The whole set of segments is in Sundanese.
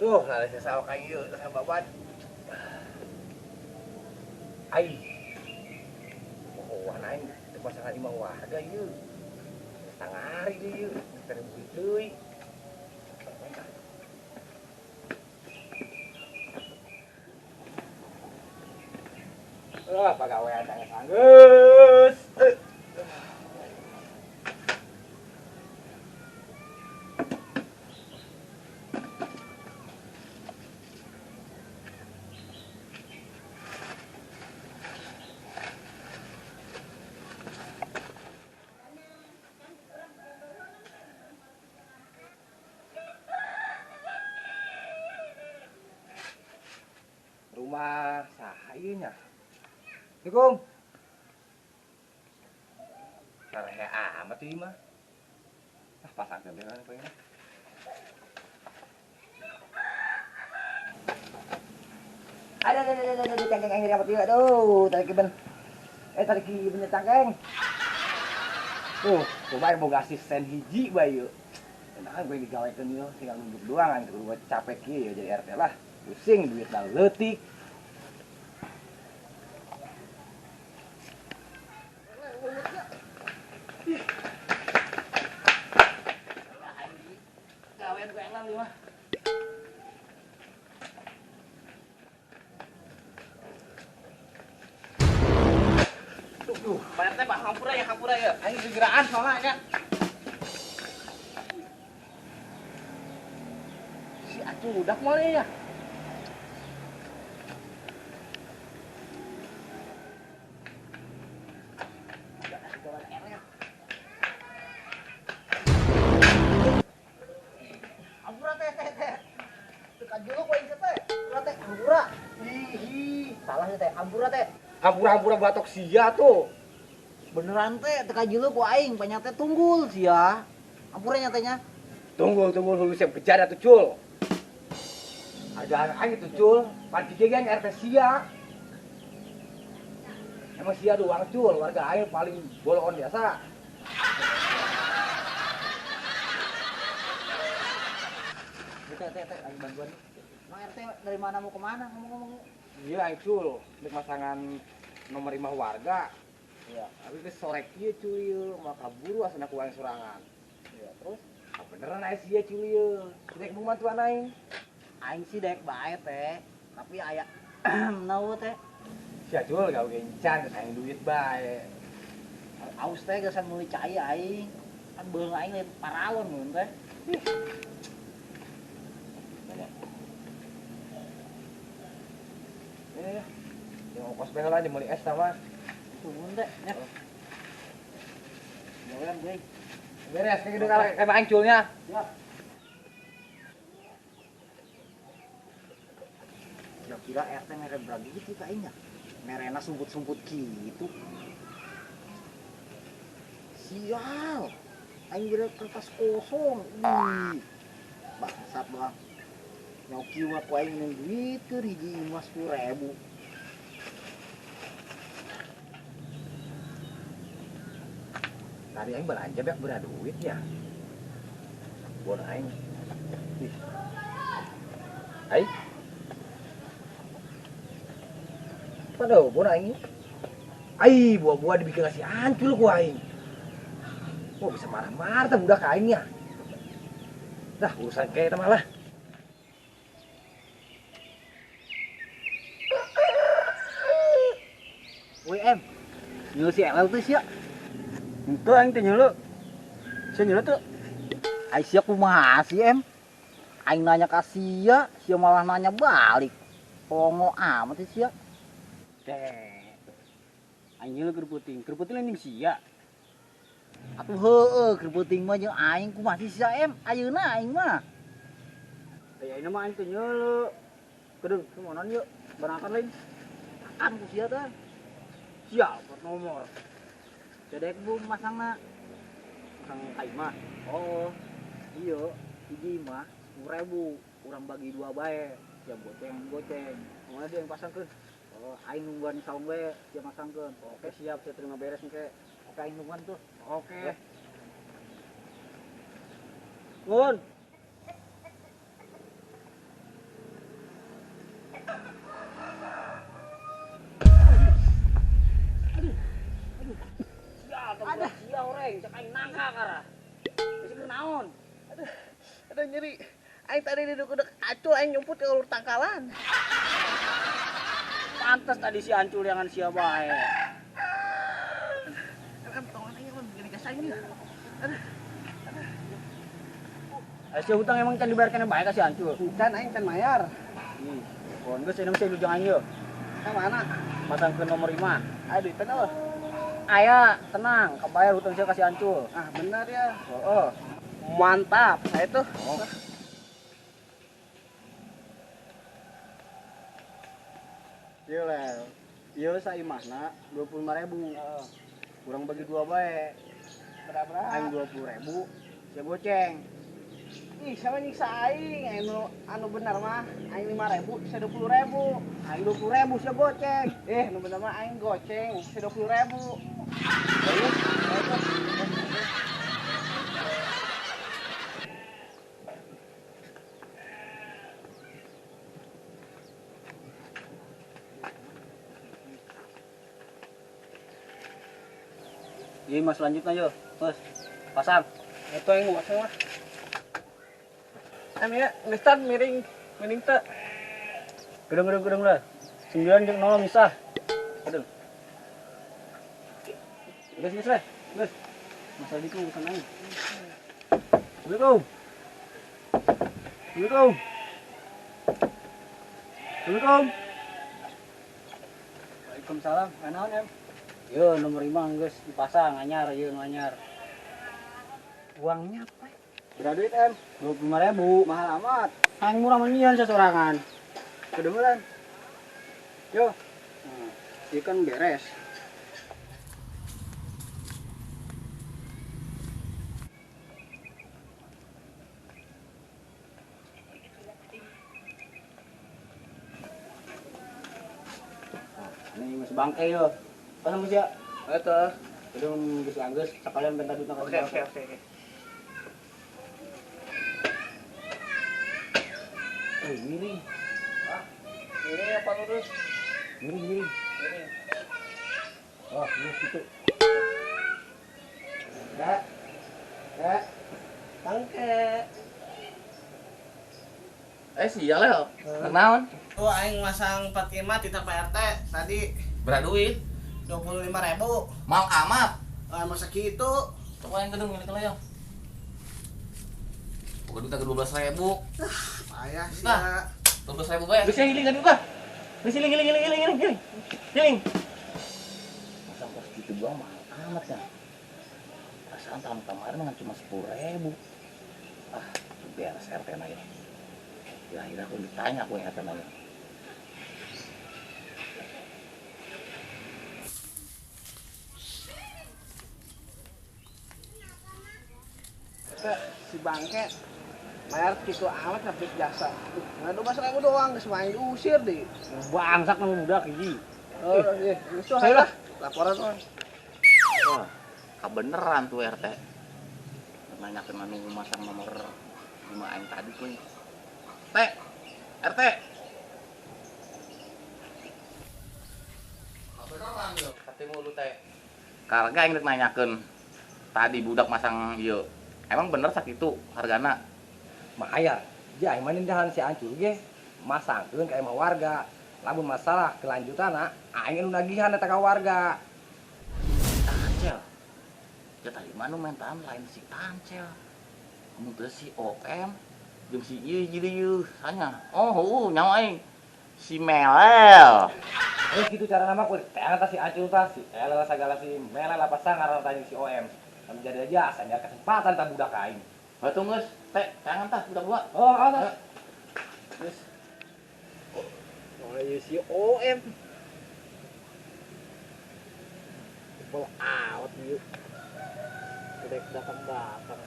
Tuh, lah sesawak aing ieu sama babat. Ai. Oh, aing teu pasangan imah warga ieu. Setengah hari deui ieu, teu duit deui. Wah, pagawean teh sanggeus. Rumah saha ieu nya? Assalamualaikum. Sarehe amat ieu mah. Ah, pasangkeun deui lah pokoknya. Ada, cangkeng aing amat ieu. Aduh, tarik ben. Tarik ben cangkeng. Tuh, coba aing boga asisten hiji bae ieu. Enakan gue digawekeun ieu, tinggal nunduk doang aing kudu capek kieu jadi RT lah. Pusing duitna leutik. Gawean gue enak nih mah. Tuh, Pak RT, Pak, hampura ya, hampura ya. Aing gegeraan soalnya ya. Si atuh udah moal ya. Hampura teh teh teh. Teu kajuluk we teh. Hampura teh, hampura. Ih, salah teh, hampura teh. Hampura-hampura batok sia tuh. Beneran teh, teu kajuluk ku aing, banyak teh tunggul sia. Hampura nya teh nya. Tunggul, tunggul hulu siap kejar atuh cul. Ada aing itu cul, pan kieu ge RT sia. Emang sia doang cul, warga aing paling bolon biasa. Teh, teh, teh, aing bantuan. Emang RT dari mana mau kemana ngomong-ngomong? Iya, aing cul, dek masangan nomor 5 warga. Iya. Tapi ke sore kieu cul ieu, mah kaburu asana ku aing sorangan. Iya, terus? Ah, beneran aing sia cul ieu. Dek mau bantuan aing. Aing sih dek bae teh, tapi aya naon teh. Sia cul gawe encan aing duit bae. Aus teh geus meuli cai aing. Kan beung aing lain paralon mun teh. Ini ya. Yang ongkos bae lah meuli es sama. Tungguin teh nya. Gawean deui. Beres kayak gitu kayak aing culnya. Ya. Kira-kira RT mere beragi gitu kayaknya. Merena sumput-sumput gitu. Sial. Aing bere kertas kosong. Wih. Bangsat bang. Nyoki mah ku aing nyeun duit keur hiji imah 10.000. Tadi aing belanja bek bera duit ya. Bon aing. Ih. Ai. Pada bon aing. Ai, buah-buah dibikin nasi hancur ku aing. Wah, bisa marah-marah teh budak aingnya. Dah urusan kayak eta malah. Woi em, nyulu si LL tuh sia. Itu aing teh nyulu. Sia nyulu tuh. Ai sia kumaha sih em? Aing nanya ka sia, sia malah nanya balik. Pongo amat sih sia. Teh. Aing nyulu keur peuting, keur peuting lain jeung sia. Atuh heueuh keur peuting mah jeung aing kumaha sih sia em? Ayeuna aing mah. Aya ayeuna mah aing teh nyulu. Kedeung, kumaha yuk? Barangkan lain. Kan ku sia teh. Sia nomor. Cedek bu masangna. Masang ka imah. Oh. Iya, hiji imah 10.000, urang bagi dua bae. Sia goceng goceng. Mana dia yang pasangkeun? Oh, aing nungguan di saung bae, sia masangkeun. Oke, siap, saya terima beres engke. Oke, aing nungguan tuh. Oke. Ngun. Aing, cek aing nangka kara. Geus keur naon? Aduh, aduh nyeri. Aing tadi duduk-duduk acu aing nyumput ke ulur tangkalan. Pantes tadi si Ancul yang sia bae. Em tongan aing mah gini gas aing. Aduh. Ayo si hutang emang can dibayarkan bae ka si Ancul. Can aing can mayar. Ih, kon geus ayeuna mah sia jangan ieu. Ka mana? Masang ke nomor 5. Ayo duitan eueuh. Aya, tenang, kebayar hutang sia ka si Ancul. Ah, benar ya. Heeh. Mantap, saya tuh. Oh. Ieu lel. Ieu saimahna 25.000. Heeh. Kurang bagi dua bae. Berapa? Aing 20.000, sia goceng. Ih, sama nyiksa aing, anu benar mah aing 5.000, sia 20.000. Aing 20.000 sia goceng. Eh, anu benar mah aing goceng, sia 20.000. Ayo, iya, mas lanjutnya yo. Terus pasang. Itu aing pasang mah. Em ya, ngestan miring, miring teu. Gedung lah. 9 jeung 0 misah. Gedung. Geus lah. Geus. Masalah ditu urusan aing. Assalamualaikum. Assalamualaikum. Assalamualaikum. Waalaikumsalam. Naon, Em? Yo nomor 5 geus dipasang anyar ieu nu anyar. Uangnya apa? Berapa duit, Em? 25.000. Mahal amat. Aing murah menian sesorangan. Kedengeran. Yo. Nah, ieu kan beres. Nah, ini masih bangke yo. Pasang geus ya. Eta. Gedung geus anggeus sekalian bentar duitna ka. Oke. Eh, miring. Hah? Miring apa lurus? Miring. Miring. Oh, lurus itu. Kak. Kak. Bangke. Eh, sial ya. Naon? Oh, aing masang 45 titah Pak RT tadi. Berapa duit? 25.000. Mal amat. Ah, masa kitu? Coba yang gedung ini kalau ya. Pokoknya duit 12.000. Ah, payah sih. Nah, 12.000 bae. Geus giling kan gua. Geus giling. Giling. Masang kos gitu doang mahal amat ya. Perasaan tahun kemarin mah cuma 10.000. Ah, beres RT na ini. Ya, aku ditanya aku yang RT nanya. Si bangke bayar gitu amat habis jasa. Nggak 12.000 doang, geus main diusir deh. Bangsat nama budak hiji. Oh, iya, geus lah. Laporan mah. Wah, kebeneran tuh RT. Nanyakeun anu masang nomor 5 aing tadi kuy. T, RT. Kebeneran yo, ketemu lu teh. Karga aing rek nanyakeun tadi budak masang ieu. Emang bener sakitu hargana? Mahayar. Ja aing mah nindahan si Ancul ge masangkeun ka imah warga. Lamun masalah kelanjutanna aing anu nagihan eta ka warga. Tancel. Ya tadi mah nu mentaan lain si Tancel. Mun teu si OM jeung si ieu jadi ieu sanya. Oh, heueuh nyawa aing. Si Melel. Eh kitu carana mah kulit teh si Ancul tah si Elel sagala si Melel apa sangaran tanya si OM. Jadi aja asa nyari kesempatan tah budak aing. Batu geus, teh, tangan tah budak gua. Oh, oh. Geus. Oh, ieu si OM. Jebol out ieu. Bedek datang-datang.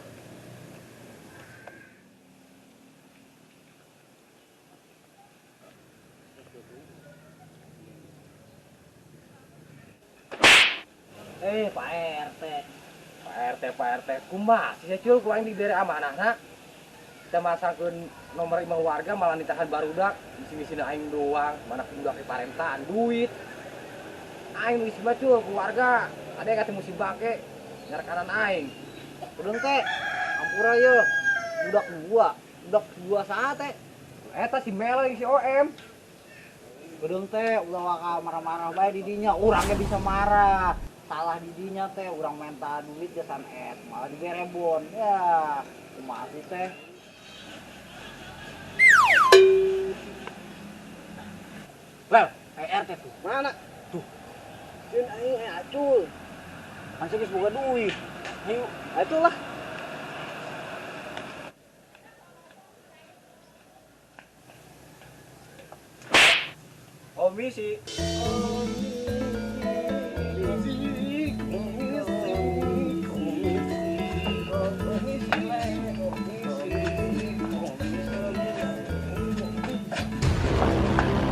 Eh, Pak RT. Pak RT, kumaha sih cul ku aing dibere amanahna. Kita masangkeun nomor imah warga malah ditahan barudak, misi-misina aing doang, mana budak diparentaan duit. Aing nu isi mah cul ku warga, ada yang ketemu si bangke. Nyarekanan aing. Udah teh, ampura ye. Budak dua saat teh. Eta si Mel jeung si OM. Bedeng teh ulah waka marah-marah bae di dinya, urangnya bisa marah. Salah di dinya teh, urang minta duit jasan es, malah dibere bon. Ya, kumaha sih teh? Lel, RT tuh. Mana? Tuh. Cun aing acul. Kan geus boga duit. Ayo, Acul lah. Komisi.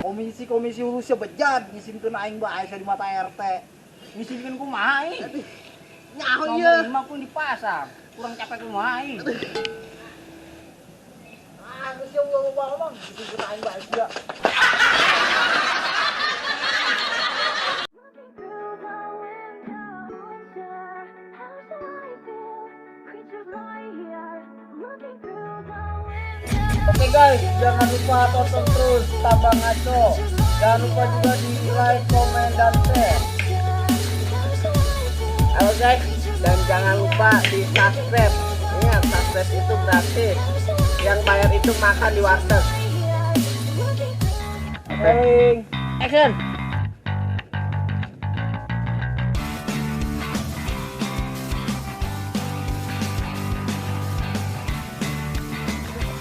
Komisi komisi urusnya bejat ngisinkeun aing bae sia di mata RT. Ngisinkeun kumaha aing? Nyaho Nomor ieu. 5 pun dipasang. Kurang capek kumaha aing? Ah, geus sia ulah loba ngomong, ngisinkeun aing bae sia. Oke guys, jangan lupa tonton terus Tambah Ngaco. Jangan lupa juga di like, komen, dan share. Halo guys, dan jangan lupa di subscribe. Ingat, subscribe itu gratis. Yang bayar itu makan di warteg. Rolling. Action.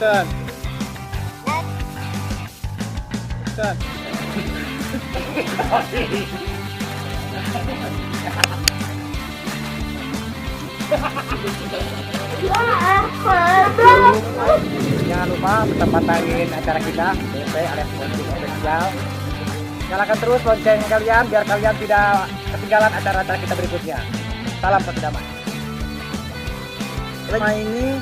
Action. Action. Jangan lupa tetap pantengin acara kita BP alias Bonus Official. Nyalakan terus lonceng kalian biar kalian tidak ketinggalan acara-acara kita berikutnya. Salam satu damai. Nah ini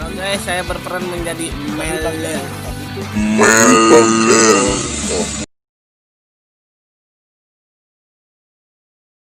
Halo guys, saya berperan menjadi Mel. Mel.